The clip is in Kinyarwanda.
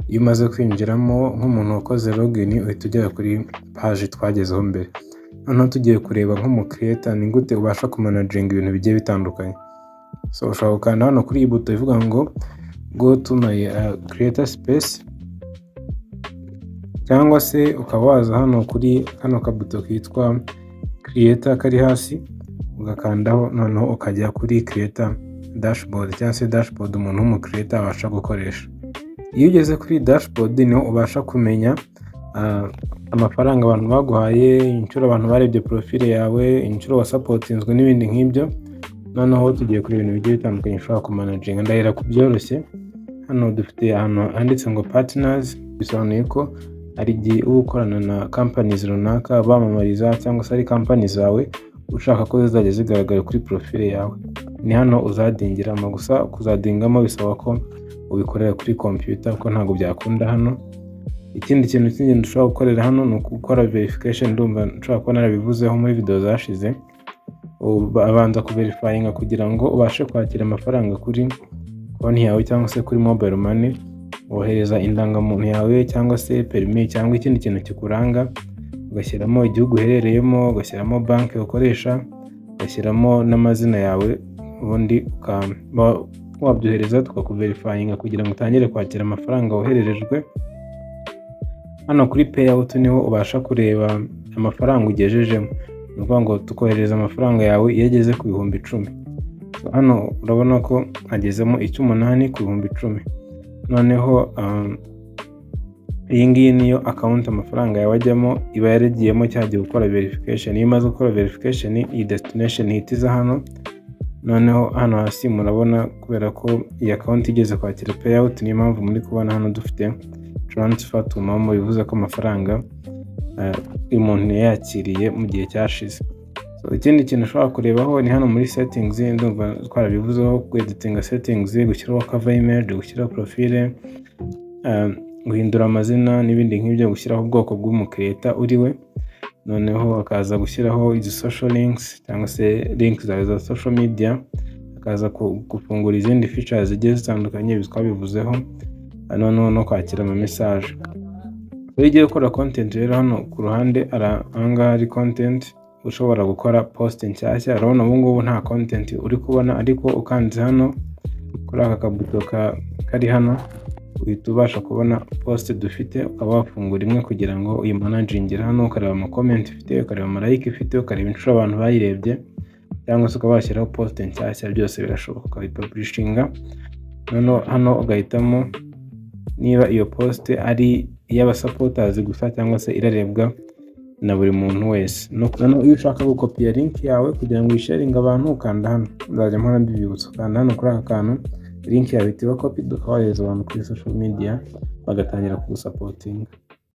Iyo umaze kwinjiramo nk'umuntu wakoze login, uhita ugera kuri page twagezeho mbere. Noneho tugiye kureba nk'umu creator ni gute ubasha kumanaginga ibintu bigiye bitandukanye. So ushobora gukanda hano kuri iyi buto ivuga ngo "Go to my creator space", cyangwa se ukaba waza hano kuri kano kabuto kitwa "Creator" kari hasi, ugakandaho, noneho ukajya kuri creator dashboard cyangwa se dashboard umuntu w'umu creator abasha gukoresha. Iyo ugeze kuri dashboard niho ubasha kumenya amafaranga abantu baguhaye, inshuro abantu barebye profile yawe, inshuro wasupportinzwe n'ibindi nk'ibyo. Noneho tugiye kureba ibintu bigiye bitandukanye ushobora kumanaginga. Ndahera ku byoroshye. Hano dufite ahantu handitse ngo "Partners", bisobanuye ko hari igihe uba ukorana na companies runaka bamamariza, cyangwa se ari company zawe ushaka ko zizajya zigaragara kuri profile yawe. Ni hano uzaddingiramo. Gusa kuzaddingamo bisaba ko ubikorera kuri computer, kuko ntabwo byakunda hano. Ikindi kintu cy'ingenzi ushobora gukorera hano ni ugukora verification. Ndumva nshobora kuba narabivuzeho muri video zashize. Abanza kuverifyinga kugira ngo ubashe kwakira amafaranga kuri konti yawe cyangwa se kuri mobile money. Wohereza indangamuntu yawe cyangwa se permis cyangwa ikindi kintu kikuranga, ugashyiramo igihugu uherereyemo, ugashyiramo banki ukoresha, ugashyiramo n'amazina yawe, ubundi ukaba wabyohereza tukakuverifyinga kugira ngo utangire kwakira amafaranga wohererejwe. Hano kuri payout niho ubasha kureba amafaranga ugejejemo. Ni ukuvuga ngo tukohereza amafaranga yawe iyo ageze ku 10,000. Hano urabona ko agezemo icy'umunani ku 10,000. Noneho iyi ngiyi niyo account amafaranga yawe ajyamo, iba yaragiyemo cyagiye gukora verification. Iyo umaze gukora verification, iyi destination ihita iza hano. Noneho hano hasi murabona, kubera ko iyi account igeze kwakira payout, niyo mpamvu muri kubona hano dufite "Transfer to MoMo", bivuze ko amafaranga uyu muntu yayakiriye mu gihe cyashize. So, ikindi kintu ushobora kurebaho ni hano muri settings. Ndumva twarabivuzeho: kweditinga settings, gushyiraho cover image, gushyiraho profile, guhindura amazina n'ibindi nk'ibyo, gushyiraho ubwoko bw'umu creator uri we. Noneho akaza gushyiraho izi social links cyangwa se link zawe za social media, akaza gufungura izindi features zigiye zitandukanye, ibi twabivuzeho, noneho no kwakira ama message. Iyo ugiye gukora content rero, hano ku ruhande ahangaha hari content, ushobora gukora post nshyashya. Urabona ubu ngubu nta content uri kubona, ariko ukanze hano kuri aka kabuto kari hano, uhita ubasha kubona post dufite, ukaba wafungura imwe kugira ngo uyimanagingire hano, ukareba ama comment ifite, ukareba ama like ifite, ukareba inshuro abantu bayirebye, cyangwa se ukaba washyiraho post nshyashya. Byose birashoboka, ukayipublishinga. Noneho hano ugahitamo niba iyo post ari iy'abasupporters gusa cyangwa se irarebwa na buri muntu wese. Noneho iyo ushaka gukopiya link yawe kugira ngo uyisharinge abantu, ukanda hano. Nzajya mpora mbibibutsa. Ukanda hano kuri aka kantu, link yawe ihita iba copied, ukaba wohereza abantu kuri social media bagatangira kugusupportinga.